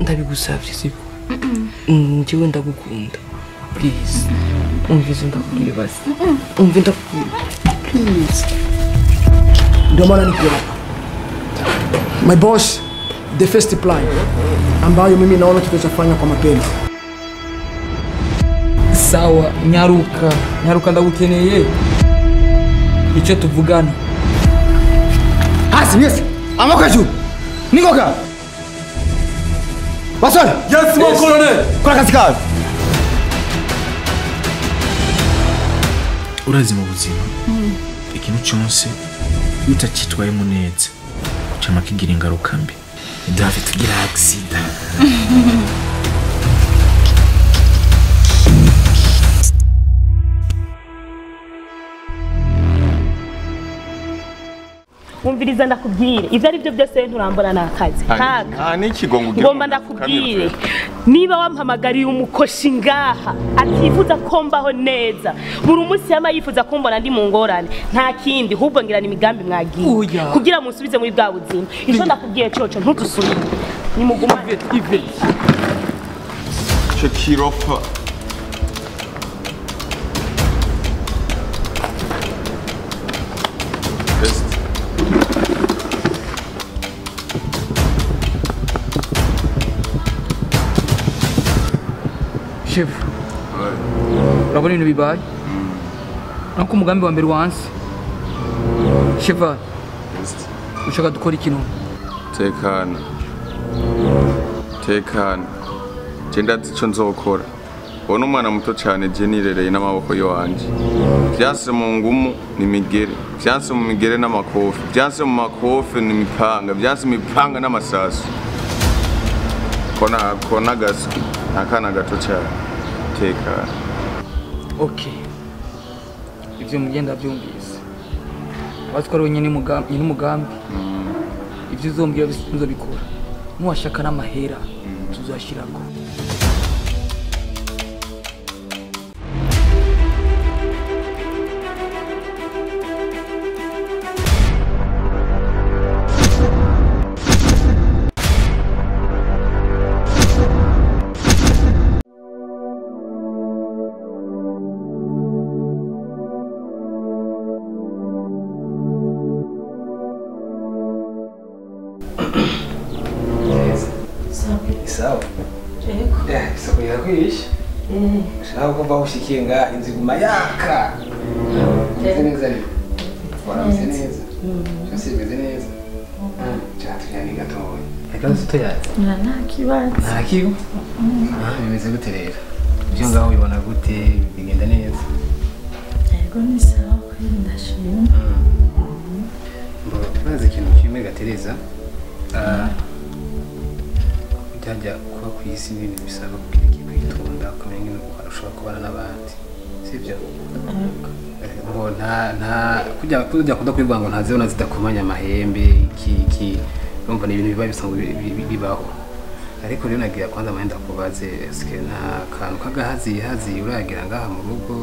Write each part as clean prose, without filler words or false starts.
Ndabigusavye siko. Njyewe ndagukunda. Please. Umvize ndakubwira basi. Umve ndakubwira. Please. Ndio maana niko hapa. My boss, the first plan ambayo mimi naona tutafanya kwa mapema. Sawa, nyaruka. Nyaruka ndagukeneye. Icyo tuvugana. Hasi, yes. Amoka juu. Nikoka. Basol. Yes, mon colonel. Kora kazi kawe. Urazi mu buzima. Ikintu cyose utacitwayemo neza cyama kigira ingaruka mbi. David tugira accident. Umviriza ndakubwire ivyo ari byo byose nturambona nakazi kaga n'ikigongo ngomba ndakubwire niba wampamagariye umukoshi ngaha atifuza ko mbaho neza buri munsi yama yifuza kumbona ndi mu ngorane nta kindi hubwo ngira imigambi mwagiye kugira musubize muri bwa buzima ico ndakubwiye coco ntudusubire nimugumane ico kirofa Chef, urabona ibintu bibaye nuko umugambi wa mbere wanse Chef, ushaka dukora ikintu tekana tekana je ndazi ico nzokora ubona umwana muto cyane je nirereye n'amaboko yanje vyanse mu ngumu ni migere vyanse mu migere n'amakofi vyanse mu makofi ni mipanga vyanse mipanga n'amasasu kona kona gaswi akana gato cyane tekana. Okay, ivyo mugenda byumvise batwara wenyine umugambi ivyo uzombwira nzobikora nuwashaka n'amahera tuzashirako. Sawa. Yego. Isoko irakwishe. Ushaka kuva ushikiye ngaha inzu iguma yaka. Imeze neza rero. Waramutse neza. Byose bimeze neza. Cyatujyanye gatoya. Reka tuyaze. Nta kibazo. Nta kibazo. Bimeze gute rero? Ibyo ngaho ubibona gute? Bigenda neza? Yego ni sawa kweli ndashima. Mbaza ikintu kimwe gatereza. Byajya kuba ku isi n'ibintu bisaba kugira kwitonda ukamenya ingene ushobora kubana n'abandi sibyo ngo nta kujya kunda kubivuga ngo ntazibona zidakomanya amahembe iki urumva ni ibintu biba bisanzwe bibaho ariko rero nagira kwanza amahenda kubaze eske nta kantu kagahazi hazi uragira ngaha mu rugo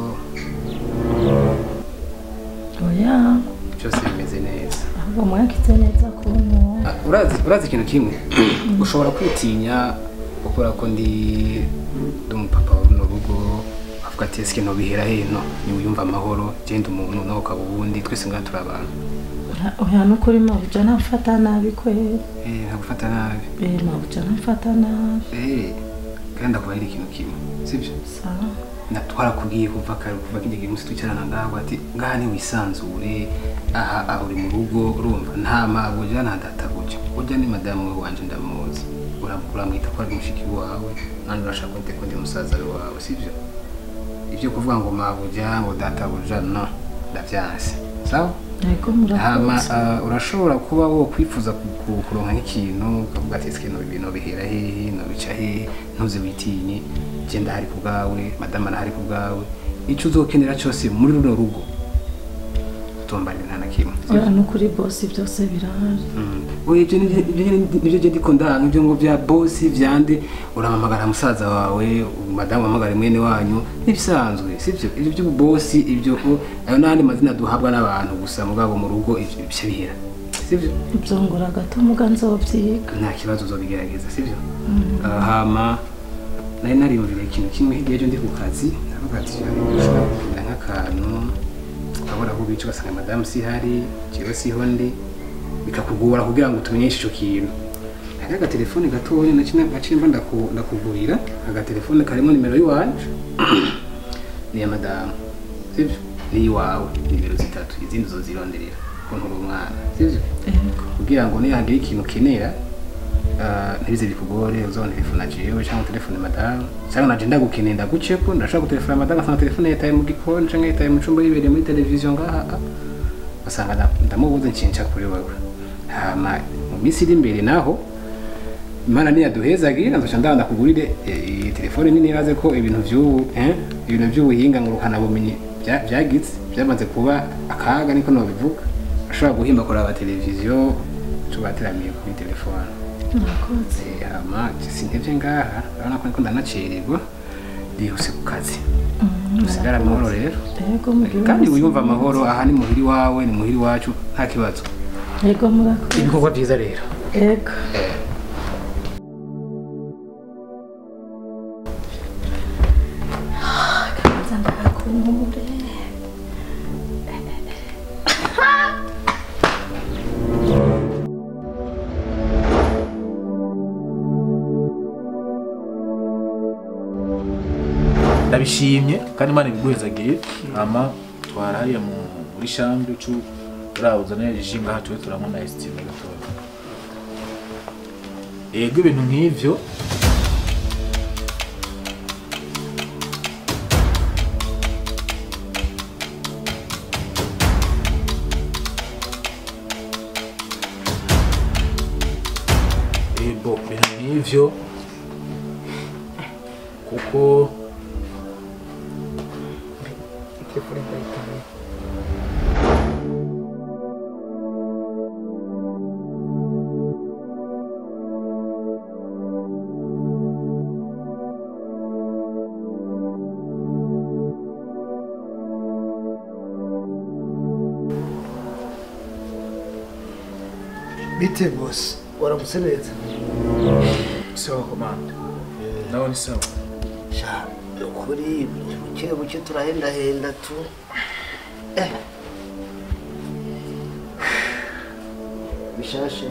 oya byose bimeze neza ahubwo mwakize neza kuntu urazi ikintu kimwe ushobora kwitinya gukora ko ndi umupapa wa runo rugo avuga ati eske no bihera heno ni uyumva amahoro genda umuntu nawe ukaba ubundi twese ngaha turi abantu oya nukuri mabuja ntamfata nabi kweli ntagufata nabi mabuja ntamfata nabi kandi ndakubarira ikintu kimwe sibyo sawa twarakubwiye kuva kare kuva kijya gihe umunsi twicarana ngaho ati ngaha ni wisanzure aha uri mu rugo urumva nta mabuja nta databuja ujya ni madamu wanje ndamuzi uramwita ko ari mushiki wawe nandi urashaka ko ndi musaza wawe sibyo ibyo kuvuga ngo mabuja ngo databuja no ndavyanse sawa yego murakoze urashobora kuba wo kwifuza kuronka nk'ikintu ukavuga ati eske no ibintu bihera hehe no bica hehe ntuze witinye genda hari kubwawe madama na hari kubwawe ico uzokenera cyose muri runo rugo utombarira nta na kimwe oya nukuri boss byose birahari oya ibyo nibyo je ndikunda nk'ibyo ngo bya boss vyande uramamagara musaza wawe madamu amagara mwene wanyu nibisanzwe sivyo ibyo by'ubu boss ibyo ayo nandi mazina duhabwa n'abantu gusa mugabo mu rugo ibyo bihera sivyo? Byongora gato muga nzobyiga. Nta kibazo uzobigerageza, sivyo? Hama nari nariyumviriye ikintu kimwe hirya ejo ndi ku kazi, ndavuga ati ushobora kugira nk'akantu ukabona aho ubica ugasanga madamu sihari, jewe siho ndi, bikakugora kugira ngo utumenyeshe ico kintu. Hari agatelefone gatoya naciye mba ndakugurira, agatelefone karimo nimero y'iwanje n'iya madamu, sivyo? N'iyiwawe, nimero zitatu, izindi uzozironderera kuko nturi umwana, sivyo? Kugira ngo nihagira ikintu ukenera ntibize bikugore, uzabona telefone jewe cyangwa telefone madamu, cyangwa naje ndagukeneye ndaguceko, ndashobora gutelefona madamu asanga telefone yitaye mu gikoni cyangwa yitaye mu cumba yibereye muri televiziyo ngaha, asanga ndamubuze nshinca kuri wewe. Hama mu minsi iri imbere naho Imana niyaduhezagira nzoca ndanda kugurire telefone nini, iraze ko ibintu by'ubu ibintu by'ubuhinga ngurukana bumenyi byagitse byamaze kuba akaga, niko nobivuga. Ashobora guhimba kuraba televiziyo tubateramiye kuri telefone. Murakoze. Hama sintevye ngaha, urabona ko niko ndanacererwa, ndihuse ku kazi. Usigara amahoro rero. Yego mugira. Kandi wiyumva amahoro, aha ni muhiri wawe, ni muhiri wacu, nta kibazo. Yego murakoze. Ibikorwa byiza rero. Yego. Kabanza ndakakumure. Ndabishimye kandi Imana ibiguhezagiye. Hama twara hariya muri chambre ucu urawuzana jishinga hatuwe turanywa na estime gatoya. Yego ibintu nk'ivyo ibintu nk'ivyo kuko Bite boss, waramutse neza. Sawa komanda. Nawe ni sawa. Sha, ukuri buke buke turahendahenda tu. Bishasha.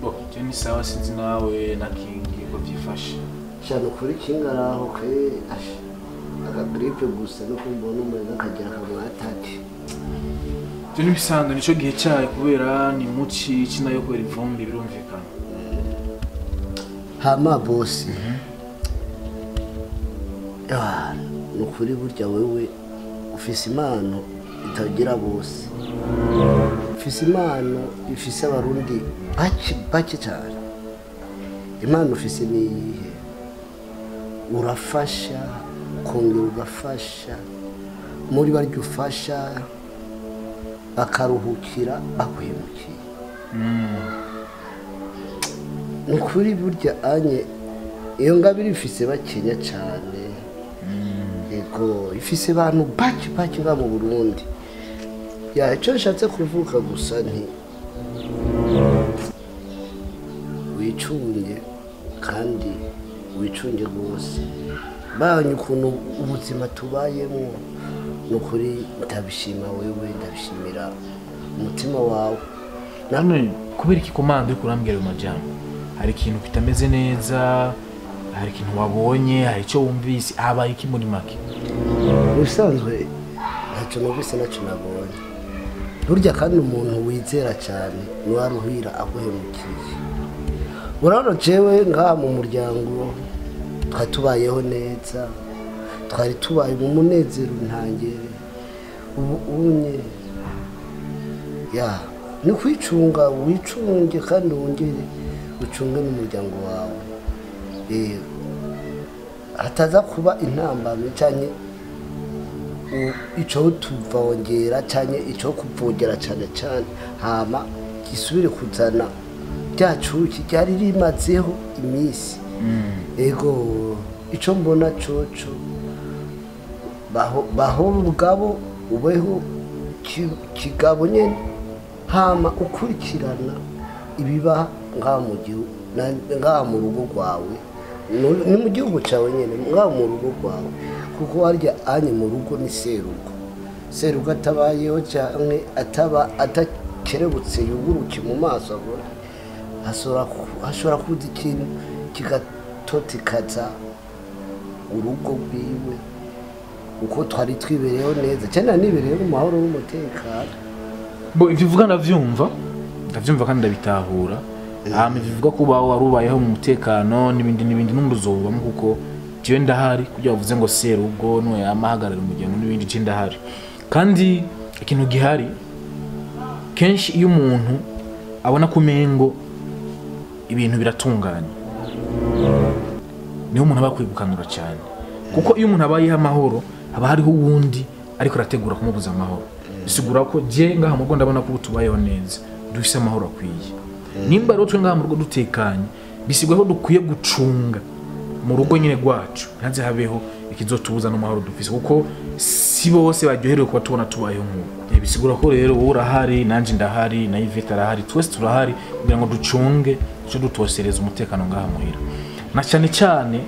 Bo, je ni sawa sinzi nawe na Kingi ko byifashe. Sha nukuri Kingi araho kwe asha. Aka gripe gusa no kumbona umuntu akagira akamwatake. Ibyo nibisanzwe nico gihe cyayo kubera ni muci kinayo kubera ivumbi birumvikana. Hama boss. Nukuri burya wewe ufise impano itagira bose. Ufise impano ifise abarundi bake bake cyane. Impano ufise ni iyihe? Urafasha, ukongera ugafasha, muri baryo ufasha bakaruhukira baguhemukiye. Nukuri burya anye iyo ngabiri ifise bakenya cyane. Ego ifise bantu bake bake ba mu Burundi. Ya icyo nshatse kuvuga gusa nti wicunge kandi wicunge rwose. Banyu ukuntu ubuzima tubayemo nukuri ndabishima wewe, ndabishimira umutima wawe. None kubera iki komanda uri kurambwira ayo majambo? Hari ikintu kitameze neza, hari ikintu wabonye, hari icyo wumvise, habaye iki muri make? Ubusanzwe ntacyo numvise ntacyo nabonye. Burya kandi umuntu wizera cyane niwe aguhemukiye. Urabona jewe ngaha mu muryango twari tubayeho neza, twari tubaye mu munezero ntangere. Ubu unye ya ni kwicunga, wicunge kandi wongere ucunge n'umuryango wawe. Hataza kuba intambamyi cyane ico tuvongera cyane ico kuvogera cyane cyane, hama gisubire kuzana byacuki ryari rimazeho iminsi. Ego ico mbona coco baho ubugabo ubeho kigabo nyene. Hama ukurikirana ibiba ngaha mu gihugu ngaha mu rugo rwawe, ni mu gihugu cyawe nyine ngaha mu rugo rwawe, kuko harya anye mu rugo ni serugo. Serugo atabayeho cyane ataba atakerebutse yuguruke mu maso abona hashobora kuza ikintu kigatotekaza urugo rwiwe. Uko twari twibereyeho neza cyane nibereyeho mu mahoro n'umutekano. Bo ivyo uvuga ndavyumva kandi ndabitahura. Hama bivuga ko bawo warubayeho mu mutekano n'ibindi n'ibindi n'umuzobamo, kuko jewe ndahari kugira bavuze ngo serugo no yamahagarara umuryango n'ibindi, je ndahari. Kandi ikintu gihari kenshi iyo umuntu abona kumengo ibintu biratunganye niho umuntu aba akwiye gukanura cyane, kuko iyo umuntu abayeho amahoro haba hariho uwundi ariko arategura kumubuza amahoro. Bisigura ko je ngaha mu rugo ndabona ko tubayeho neza, dufise amahoro akwiye. Nimba rero twe ngaha mu rugo dutekanye, bisigura ko dukwiye gucunga mu rugo nyine rwacu ntaze habeho ikizotubuza n'amahoro dufise, kuko si bose baryoherewe kuba tubona tubayeho nk'uko. Bisigura ko rero wowe urahari, nanje ndahari, na Yvette arahari, twese turahari kugira ngo ducunge ico dutosereza umutekano ngaha muhira. Na cyane cyane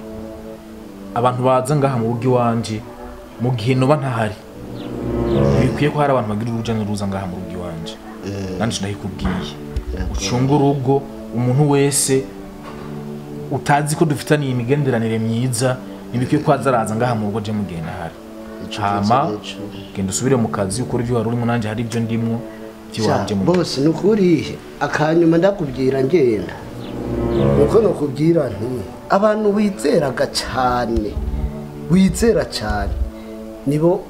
abantu baza ngaha mu rugo iwanje mu gihe noba ntahari, bikwiye ko hari abantu bagira uruja n'uruza ngaha mu rugo iwanje. Nanje ndahikubwiye, ucunge urugo, umuntu wese utazi ko dufitaniye imigenderanire myiza ntibikwiye ko azaraza ngaha mu rugo je mu gihe ntahari. Hama genda usubire mu kazi ukora ivyo wari urimo, nanje hari ibyo ndimwo by'iwanje mu bose. Nukuri akanyuma ndakubwira ngenda nuko nokubwira nti abantu wizeraga cyane, wizera cyane nibo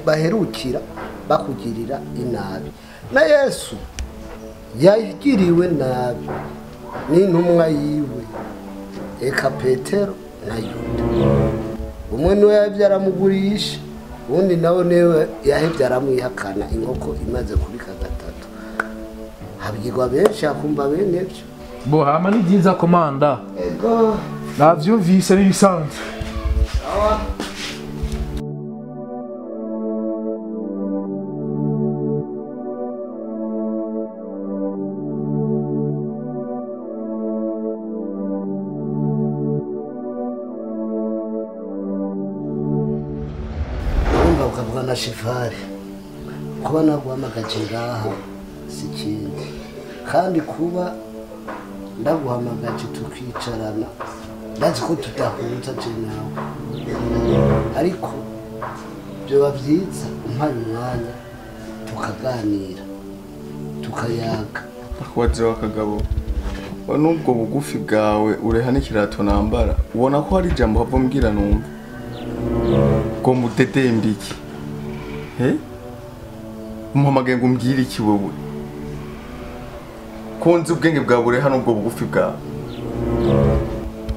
baherukira bakugirira inabi. Na Yesu yagiriwe nabi n'intumwa yiwe eka Petero na Yuda. Umwe niwe yahevye aramugurisha, uwundi nawe niwe yahevye aramwihakana inkoko imaze kubika gatatu. Habwirwa benshi akumva bene byo. Bo hama ni byiza komanda. Ego navyumvise n'ibisanzwe. Sawa. Na Shifari kuba naguhamagaje ngaha si ikindi, kandi kuba ndaguhamagaje tukicarana ndazi ko tudahuza je nawe, ariko byoba byiza umpaye umwanya tukaganira tukayaga. Akwaje wakagabo nubwo bugufi bwawe ureha n'ikirato nambara, ubona ko hari ijambo hava mbwira numva ngo mudedembe iki? Umuhamagaye ngo umbwire iki wowe? Ko nzi ubwenge bwawe ureha n'ubwo bugufi bwawe.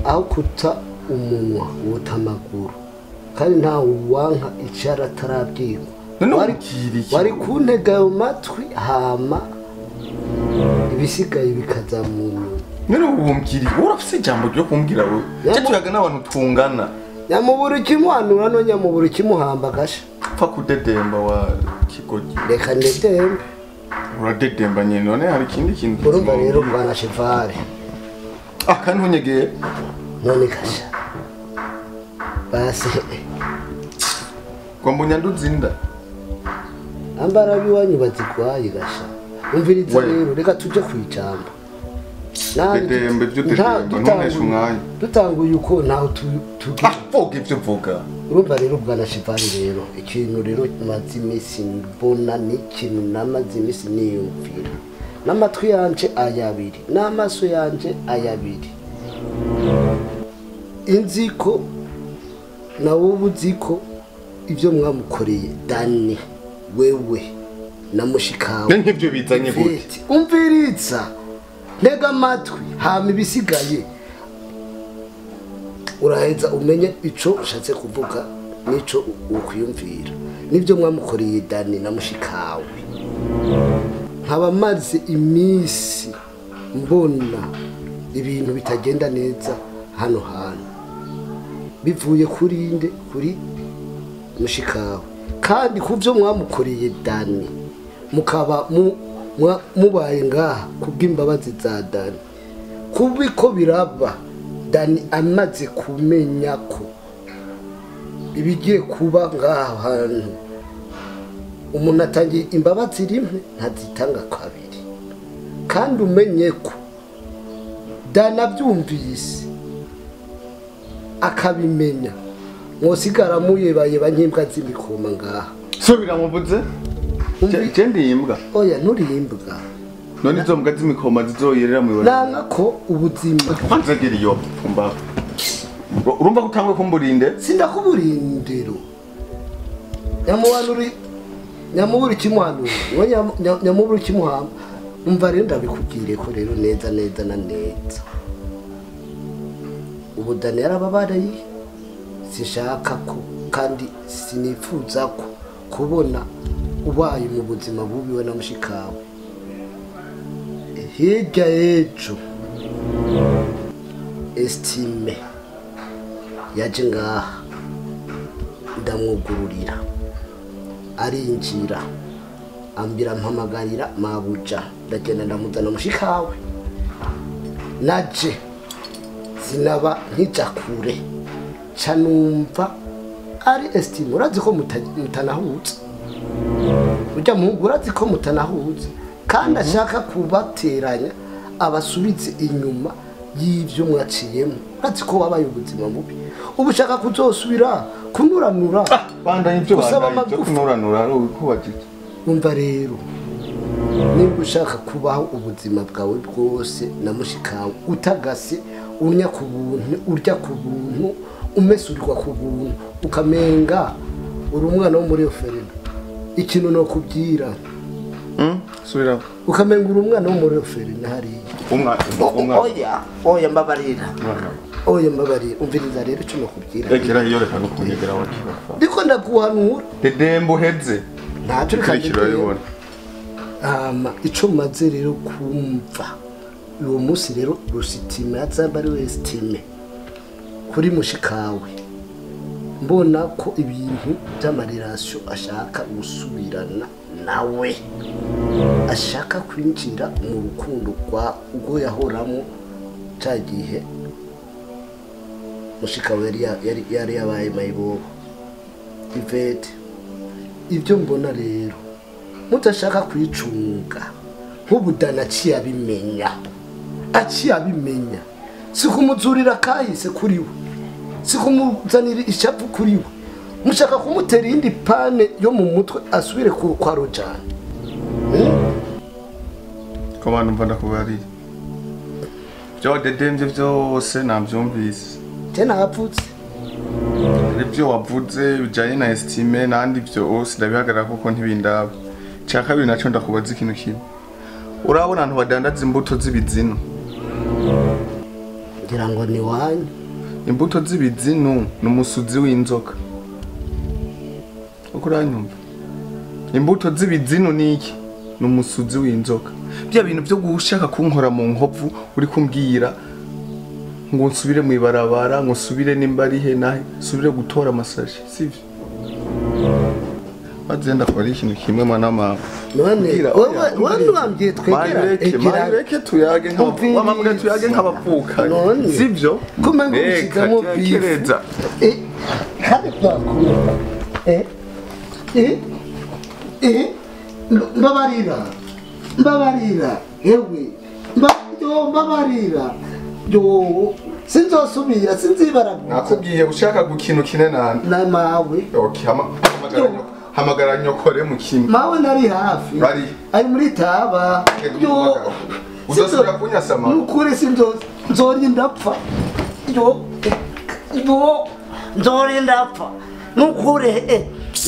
Aho kuta umunwa wuta amaguru, kandi nta wanka icara atarabyigwa. Wari kuntega ayo matwi hama ibisigaye bikaza mu nyuma. None ubu umbwira urafise ijambo ryo kumbwira wowe? Cyo tuyaga n'abantu tungana. Nyamubura ikimuhanura no nyamubura ikimuhamba gasha. Pfa kudedemba wa kigogi. Reka ndedembe. Uradedemba nyene none hari ikindi kintu. Urumva rero bwana Shefari. Ah kandi ntunyegeye. None kasha. Basi. Kwa mbonyanduzi inda. Ambara biwanyu bazigwaye gasha. Umviriza rero reka tuje kwijamba. Dedembe byo dedemba ntunesha umwanya. Dutanguye uko naho tugi. Ah vuga ivyo vuga. Urumva rero bwana Shifari rero ikintu rero maze imisi mbona n'ikintu namaze imisi niyumvira. N'amatwi yanje ayabiri, n'amaso yanje ayabiri. Inziko nawe ubuziko ibyo mwamukoreye Dani wewe na mushikawe. Nk'ivyo bizanye gute? Umviriza. Ntega amatwi hama ibisigaye uraheza umenye ico ushatse kuvuga nico ukwiyumvira. Nibyo mwamukoreye Dani na mushikawe. Nkaba maze iminsi mbona ibintu bitagenda neza hano hantu bivuye kuri inde, kuri mushikawe, kandi kuvyo mwamukoreye Dani mukaba mubaye ngaha kubw'imbabazi za Dani. Kubiko biraba Dani amaze kumenya ko ibigiye kuba ngaha hantu, umuntu atangiye imbabazi rimwe ntazitanga kabiri. Kandi umenye ko Dani abyumvise akabimenya, mwosigara muyebayeba nk'imbwa z'imikoma ngaha. Subira muvuze je ndi imbwa? Oya, nturi imbwa. None izo mbwa z'imikoma zizoyerera mu ibara. Nanga ko ubuzima. Kwanza gira iyo pumba. Urumva ko utangwe kumburinde? Sindakuburindiro. Nyamuhanuri nyamuburi kimuhanura. We nyamuburi kimuhamba. Umva rero ndabikubwire ko rero neza neza na neza. Ubu Dani yarababareye, sinshaka ko kandi sinifuza ko kubona ubaye mu buzima bubi we na mushikawe. Hirya y'ejo Estime yaje ngaha ndamwugururira, arinjira ambira mpamagarira mabuja, ndagenda ndamuzana mushikawe. Naje sinaba nkija kure ca numva ari Estime. Urazi ko mutanahuza, ujya muhungu urazi ko mutanahuza, kandi ashaka kubateranya abasubize inyuma y'ibyo mwaciyemo. Urazi ko wabaye ubuzima bubi, ubu ushaka kuzosubira kunuranura. Bandanye ibyo bandanye ibyo kunuranura ari ukubajije. Umva rero, nimba ushaka kubaho ubuzima bwawe bwose na mushikawe utagase, urya ku buntu, urya ku buntu, umesurirwa ku buntu, ukamenga uri umwana wo muri oferina. Ikintu no kubyira subira ukamenga uri umwana wo muri oferina hariya. Umwana oya oya mbabarira, oya mbabarira. Umviriza rero icyo no kubyira. Rekera iyo reka no kunyegera wakibafa. Ndiko ndaguhanura dedembo uheze ntacyo reka. Ico maze rero kumva uwo munsi rero Rusitime azaba ari Estime kuri mushikawe, mbona ko ibintu by'amarelation ashaka gusubirana nawe, ashaka kwinjira mu rukundo kwa ubwo yahoramo cya gihe mushikawe yari yabaye mayibobo Ivete. Ibyo mbona rero mutashaka kwicunga nk'ubu Dani aciye abimenya, aciye abimenya, si kumuzurira kahise kuri we, si kumuzanira ishavu kuri we, mushaka kumutera iyindi pane yo mu mutwe asubire kwa Rojana. Ko bantu mva ndakubariye ibyo wadedemvye byose nabyumvise. Je napfutse ibyo wavuze bijanye na Estime nandi byose ndabihagarara kuko ntibindaba. Cya kabiri naco ndakubaza ikintu kimwe. Urabona abantu badandaza imbuto z'ibizinu? Ngira ngo ni wanyu. Imbuto z'ibizinu ni umusuzi w'inzoka. Uko uranyumva? Imbuto z'ibizinu ni iki? Ni umusuzi w'inzoka. Bya bintu byo gushaka kunkora mu nkovu uri kumbwira ngo nsubire mu ibarabara, ngo nsubire nimba ari he nahe, nsubire gutora amasashi, sivyo? Bazenda kwa ikintu kimwe mwana mama. None wowe wambwiye twegera egira tuyage nk'abamwe tuyage nk'abavuka. Sivyo? Kuma ngushizamo bifu. Kandi twakunda. Mbabarira. Mbabarira. Ewe. Mbabarira. Yo sinzosubira sinzibara. Nakubwiye ushaka gukina ukine nande? Na mawe. Okay, hamagara nyokore mukino. Mawe nari hafi. Ari muri taba. Yo uzosubira kunyasama. Nukuri sinzo nzori ndapfa. Yo yo nzori ndapfa. Nukuri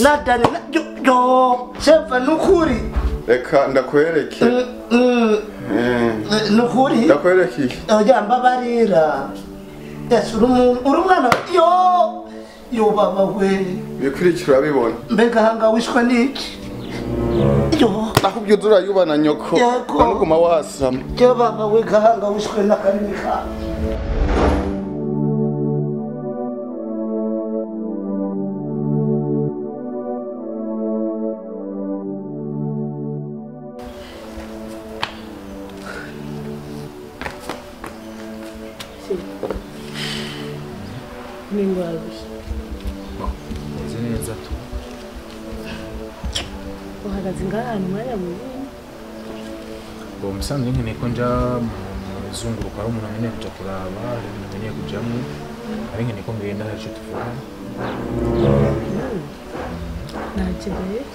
nadani yo shefa nukuri. Reka ndakwereke. Nukuri. Ndakwereke. Oya mbabarira. Yes, uri umwana yo yo baba we. Bikurikira bibona. Mbega hanga wishwe niki? Yo nakubwiye urayubana nyoko. Nuguma wasama. Yo baba we gahanga wishwe n'akarimi kawe. Ningwarusha. Meze neza tu. Uhagaze ngaha ahantu umwanya munini. Bo musanzwe nkeneye ko nja mu mizunguruko hari umuntu nkeneye kuja kuraba, hari ibintu nkeneye kujamwo, hari nkeneye ko ngenda hari ico tuvugana. Ntacyo rero.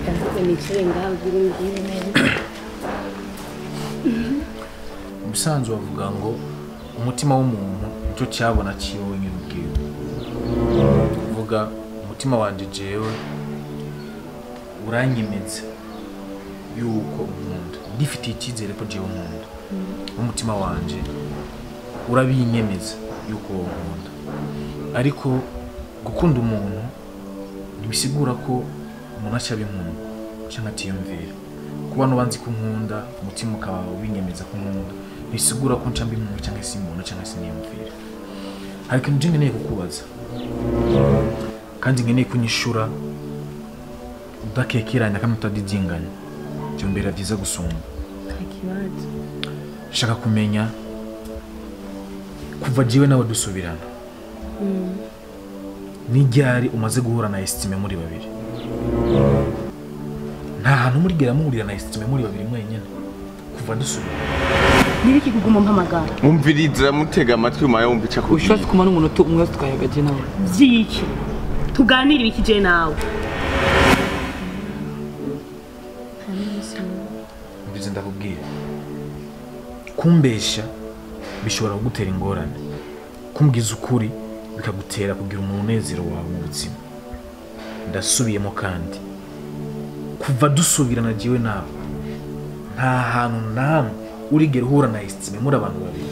Ahubwo nicare ngaha ubwire umbwire neza. Musanzwe bavuga ngo umutima w'umuntu nicyo cyabona ciwe wenyine ubwiwe. Kuvuga umutima wanje jewe uranyemeza yuko unkunda, ndifitiye icyizere ko jewe unkunda. Umutima wanje urabinyemeza yuko unkunda. Ariko gukunda umuntu ntibisigura ko umuntu aca abinkunda canke atiyumvira. Kuba nubanzi ko unkunda, umutima ukaba ubinyemeza ko unkunda, ntibisigura ko nca mbinkunda canke simbona canke siniyumvira. Hari ikintu je nkeneye kukubaza kandi nkeneye kunyishura udakekeranya kandi utadidinganya, byombera byiza gusumba. Nta kibazo. Shaka kumenya kuva jiwe nawe dusubirana, ni ryari umaze guhura na Estime muri babiri? Nta hantu murigera muhurira na Estime muri babiri mwenyene kuva dusubirana. Nibiki kuguma mpamagara? Umviriza mutega amatwi umaye wumva ico akubwiye. Ushatse kumara umunota umwe tukayaga nawe. Vyiki. Tuganire ibiki je nawe. Mbize ndakubwira. Kumbesha bishobora kugutera ingorane. Kumbwiza ukuri bikagutera kugira umunezero wawe mu buzima. Ndasubiyemo kandi kuva dusubirana jiwe nawe, nta hantu namwe urigera uhura na Estime muri abantu babiri.